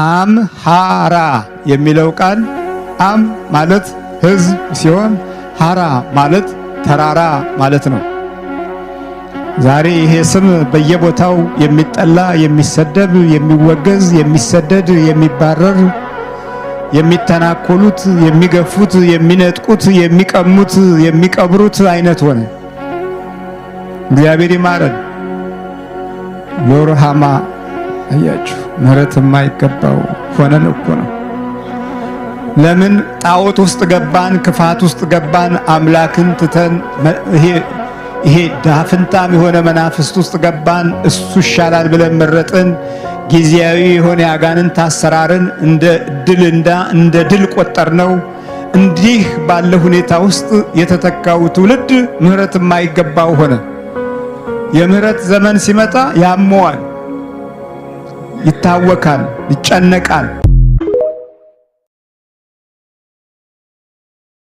አምሃራ የሚለው ቃል አም ማለት ሕዝብ ሲሆን ሀራ ማለት ተራራ ማለት ነው። ዛሬ ይሄ ስም በየቦታው የሚጠላ፣ የሚሰደብ፣ የሚወገዝ፣ የሚሰደድ፣ የሚባረር፣ የሚተናኮሉት፣ የሚገፉት፣ የሚነጥቁት፣ የሚቀሙት፣ የሚቀብሩት አይነት ሆነ። እግዚአብሔር ይማረን። ሎሩሃማ አያችሁ፣ ምሕረት የማይገባው ሆነን እኮ ነው። ለምን ጣዖት ውስጥ ገባን? ክፋት ውስጥ ገባን። አምላክን ትተን ይሄ ዳፍንታም የሆነ መናፍስት ውስጥ ገባን። እሱ ይሻላል ብለን መረጥን። ጊዜያዊ የሆነ የአጋንንት አሰራርን እንደ ድል እንደ ድል ቆጠር ነው። እንዲህ ባለ ሁኔታ ውስጥ የተተካው ትውልድ ምሕረት የማይገባው ሆነ። የምህረት ዘመን ሲመጣ ያመዋል፣ ይታወካል፣ ይጨነቃል።